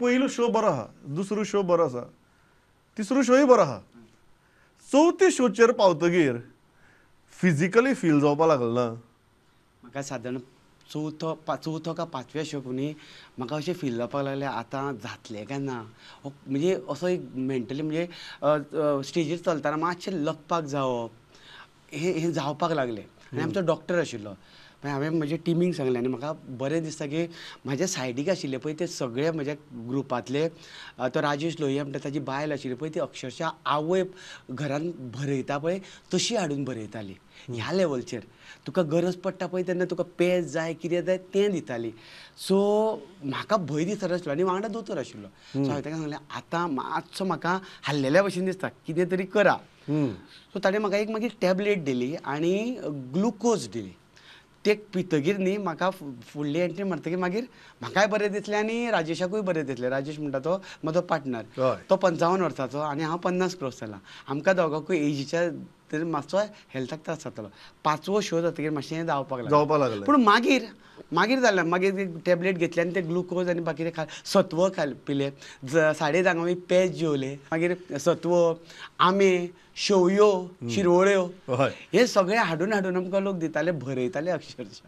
पयलो शो बरो आहा, दुसरो शो बरो आसा, तिसरो शोय बरो आहा, चवथ्या शोचेर पावतगीर फिजिकली फील जावपाक लागलो ना? म्हाका सादारण चवथो का पांचव्या शोक न्ही म्हाका अशें फील जावपाक लागलें आतां जातलें काय ना, म्हणजे असो एक मेंटली म्हणजे स्टेजीर चलतना मातशें लकपाक जावप हें जावपाक लागलें. आनी आमचो डॉक्टर आशिल्लो, मागीर हांवें म्हजे टिमीक सांगलें आनी म्हाका बरें दिसता की म्हाज्या सायडीक आशिल्ले पळय ते सगळे म्हज्या ग्रुपांतले, तो राजेश लोहिया म्हणटा ताजी बायल आशिल्ली पळय ती अक्षरशः आवय घरान भरयता पळय तशी हाडून भरयताली. ह्या लेवलचेर तुका गरज पडटा पळय तेन्ना तुका पेज जाय कितें जाय तें दिताली. सो म्हाका भंय दिसनासलो आनी वांगडा दोतोर आशिल्लो. सो हांवें ताका सांगलें आतां मातसो म्हाका हाल्लेल्या भशेन दिसता, कितें तरी करा. सो ताणें म्हाका एक मागीर टॅबलेट दिली आनी ग्लुकोज दिली. ते पितगीर न्ही म्हाका फुडली एंट्री मारतगीर मागीर म्हाकाय बरें दिसलें आनी राजेशाकूय बरें दिसलें. राजेश म्हणटा तो म्हजो पार्टनर, तो 55 वर्साचो आनी हांव 50 क्रॉस जाला. आमकां दोगांकूय एजीच्या तरी मातसो हेल्थाक त्रास जातालो. पांचवो शो जातकीर मातशें जावपाक लागलें. पूण मागीर मागीर जालें, मागीर टॅबलेट घेतली आनी ते ग्लुकोज आनी बाकीचे खा सत्व खाल पिले, 10:30 आमी पेज जेवले, मागीर सत्व, आमे, शेवयो, शिरवळ्यो हे सगळे हाडून हाडून आमकां लोक दिताले, भरयताले अक्षरशः.